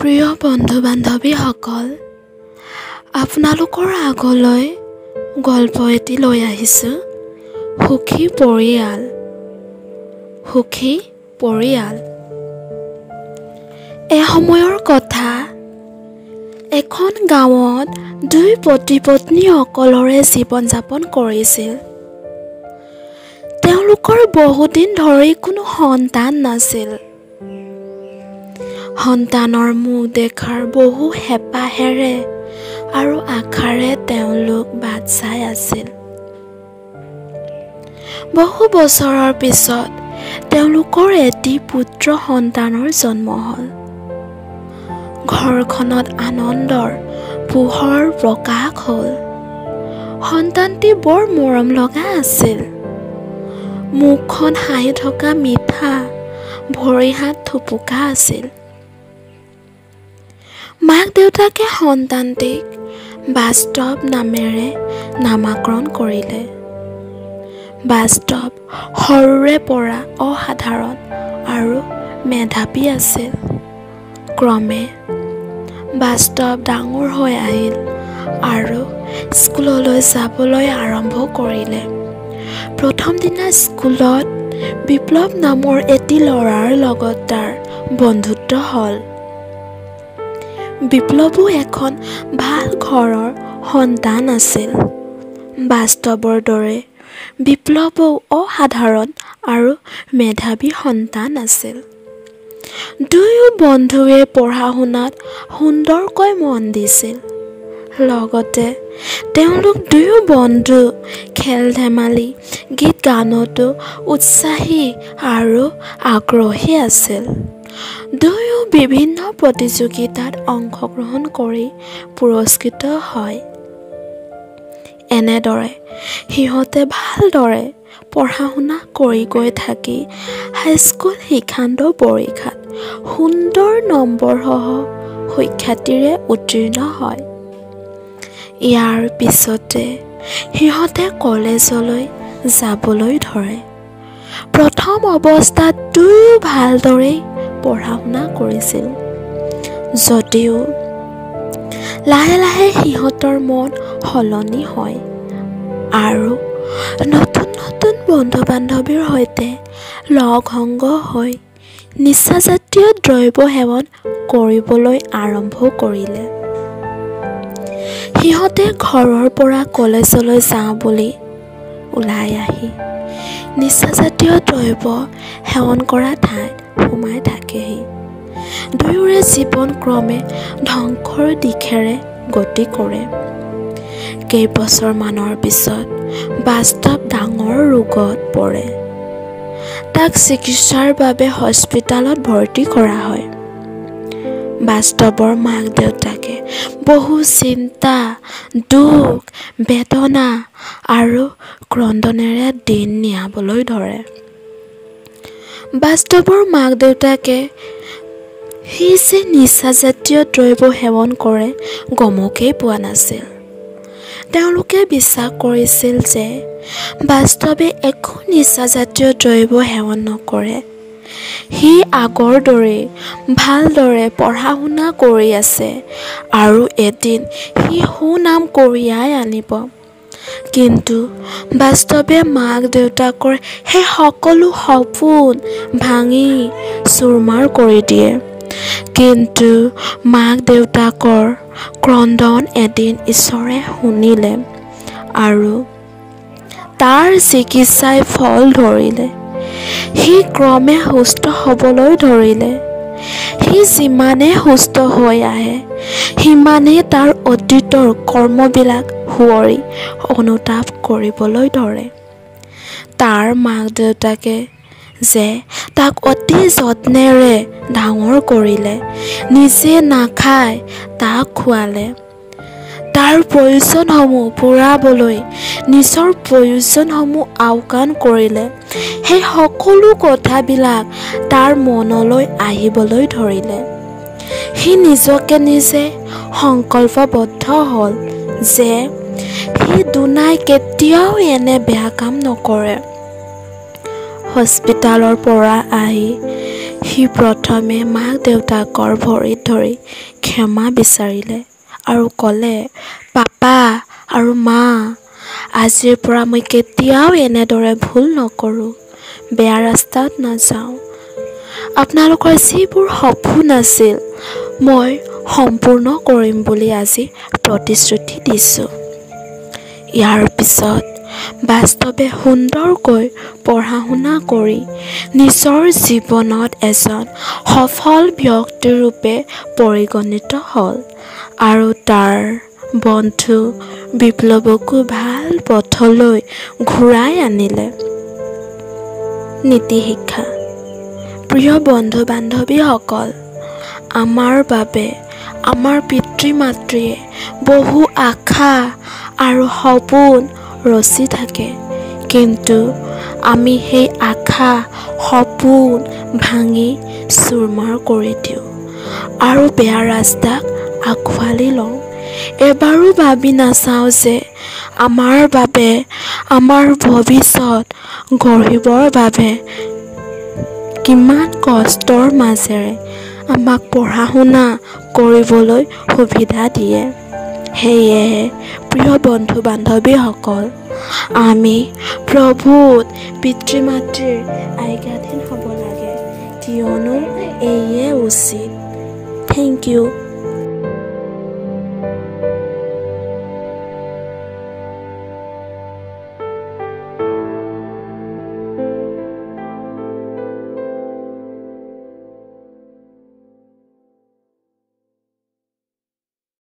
প্ৰিয় বন্ধু বান্ধৱীসকল, আপোনালোকৰ আগলৈ গল্প এটি লৈ আহিছোঁ, সুখী পৰিয়াল। সুখী পৰিয়াল। এসময়ৰ কথা, এখন গাঁৱত দুই পতি পত্নী অকলৰে জীৱন যাপন কৰিছিল। তেওঁলোকৰ বহুদিন ধৰি কোনো সন্তান নাছিল। সন্তানৰ মুখ দেখাৰ বহু হেঁপাহেৰে আৰু আশাৰে তেওঁলোক বাট চাই আছিল। বহু বছৰৰ পিছত তেওঁলোকৰ এটি পুত্ৰ সন্তানৰ জন্ম হ'ল। ঘৰখনত আনন্দৰ পোহৰ প্ৰকাশ হ'ল। সন্তানটি বৰ মৰম লগা আছিল। মুখখন হাঁহি থকা মিঠা, ভৰি হাত থুপুকা আছিল। মাক দেউতাকে সন্তানটিক বাস্তৱ নামেৰে নামাকৰণ কৰিলে। বাস্তৱ সৰুৰে পৰা অসাধাৰণ আৰু মেধাৱী আছিল। ক্ৰমে বাস্তৱ ডাঙৰ হৈ আহিল আৰু স্কুললৈ যাবলৈ আৰম্ভ কৰিলে। প্ৰথম দিনা স্কুলত বিপ্লৱ নামৰ এটি ল'ৰাৰ লগত তাৰ বন্ধুত্ব হ'ল। বিপ্লৱো এখন ভাল ঘৰৰ সন্তান আছিল। বাস্তৱৰ দৰে বিপ্লৱো অসাধাৰণ আৰু মেধাৱী সন্তান আছিল। দুয়ো বন্ধুৱে পঢ়া শুনাত সুন্দৰকৈ মন দিছিল। লগতে তেওঁলোক দুয়ো বন্ধু খেল ধেমালি, গীত গানতো উৎসাহী আৰু আগ্ৰহী আছিল। দুয়ো বিভিন্ন প্ৰতিযোগিতাত অংশগ্ৰহণ কৰি পুৰস্কৃত হয়। এনেদৰে সিহঁতে ভালদৰে পঢ়া শুনা কৰি গৈ থাকি হাইস্কুল শিক্ষান্ত পৰীক্ষাত সুন্দৰ নম্বৰসহ সুখ্যাতিৰে উত্তীৰ্ণ হয়। ইয়াৰ পিছতে সিহঁতে কলেজলৈ যাবলৈ ধৰে। প্ৰথম অৱস্থাত দুয়ো ভালদৰেই পঢ়া শুনা কৰিছিল যদিও লাহে লাহে সিহঁতৰ মন সলনি হয় আৰু নতুন নতুন বন্ধু বান্ধৱীৰ সৈতে লগ সংগ হৈ নিচাজাতীয় দ্ৰব্য সেৱন কৰিবলৈ আৰম্ভ কৰিলে। সিহঁতে ঘৰৰ পৰা কলেজলৈ যাওঁ বুলি ওলাই আহি নিচাজাতীয় দ্ৰব্য সেৱন কৰা ঠাইত সোমাই থাকেহি। দুয়োৰে জীৱন ক্ৰমে ধ্বংসৰ দিশেৰে গতি কৰে। কেইবছৰমানৰ পিছত বাস্তৱ ডাঙৰ ৰোগত পৰে। তাক চিকিৎসাৰ বাবে হস্পিতালত ভৰ্তি কৰা হয়। বাস্তৱৰ মাক দেউতাকে বহু চিন্তা, দুখ, বেদনা আৰু ক্ৰন্দনেৰে দিন নিয়াবলৈ ধৰে। বাস্তৱৰ মাক দেউতাকে সি যে নিচাজাতীয় দ্ৰব্য সেৱন কৰে গমকেই পোৱা নাছিল। তেওঁলোকে বিশ্বাস কৰিছিল যে বাস্তৱে একো নিচাজাতীয় দ্ৰব্য সেৱন নকৰে, সি আগৰ দৰেই ভালদৰে পঢ়া শুনা কৰি আছে আৰু এদিন সি সুনাম কঢ়িয়াই আনিব। কিন্তু বাস্তৱে মাক দেউতাকৰ সেই সকলো সপোন ভাঙি চুৰমাৰ কৰি দিয়ে। কিন্তু মাক দেউতাকৰ ক্ৰন্দন এদিন ঈশ্বৰে শুনিলে আৰু তাৰ চিকিৎসাই ফল ধৰিলে। সি ক্ৰমে সুস্থ হ'বলৈ ধৰিলে। সি যিমানে সুস্থ হৈ আহে সিমানেই তাৰ অতীতৰ কৰ্মবিলাক সুঁৱৰি অনুতাপ কৰিবলৈ ধৰে। তাৰ মাক দেউতাকে যে তাক অতি যত্নেৰে ডাঙৰ কৰিলে, নিজে নাখাই তাক খুৱালে, তাৰ প্ৰয়োজনসমূহ পূৰাবলৈ নিজৰ প্ৰয়োজনসমূহ আওকাণ কৰিলে, সেই সকলো কথাবিলাক তাৰ মনলৈ আহিবলৈ ধৰিলে। সি নিজকে নিজে সংকল্পবদ্ধ হ'ল যে সি দুনাই কেতিয়াও এনে বেয়া কাম নকৰে। হস্পিতালৰ পৰা আহি সি প্ৰথমে মাক দেউতাকৰ ভৰিত ধৰি ক্ষমা বিচাৰিলে আৰু ক'লে, পাপা আৰু মা, আজিৰ পৰা মই কেতিয়াও এনেদৰে ভুল নকৰোঁ, বেয়া ৰাস্তাত নাযাওঁ। আপোনালোকৰ যিবোৰ সপোন আছিল মই সম্পূৰ্ণ কৰিম বুলি আজি প্ৰতিশ্ৰুতি দিছোঁ। ইয়াৰ পিছত বাস্তৱে সুন্দৰকৈ পঢ়া শুনা কৰি নিজৰ জীৱনত এজন সফল ব্যক্তিৰূপে পৰিগণিত হ'ল আৰু তাৰ বন্ধু বিপ্লৱকো ভাল পথলৈ ঘূৰাই আনিলে। নীতি শিক্ষা। প্ৰিয় বন্ধু বান্ধৱীসকল, আমাৰ বাবে আমাৰ পিতৃ মাতৃয়ে বহু আশা আৰু সপোন ৰচি থাকে, কিন্তু আমি সেই আশা সপোন ভাঙি চুৰমাৰ কৰি দিওঁ আৰু বেয়া ৰাস্তাক আঁকোৱালি লওঁ। এবাৰো ভাবি নাচাওঁ যে আমাৰ বাবে, আমাৰ ভৱিষ্যত গঢ়িবৰ বাবে কিমান কষ্টৰ মাজেৰে আমাক পঢ়া শুনা কৰিবলৈ সুবিধা দিয়ে। সেয়েহে প্ৰিয় বন্ধু বান্ধৱীসকল, আমি প্ৰভুত পিতৃ মাতৃৰ আজ্ঞাধীন হ'ব লাগে, কিয়নো এয়ে উচিত। Thank you.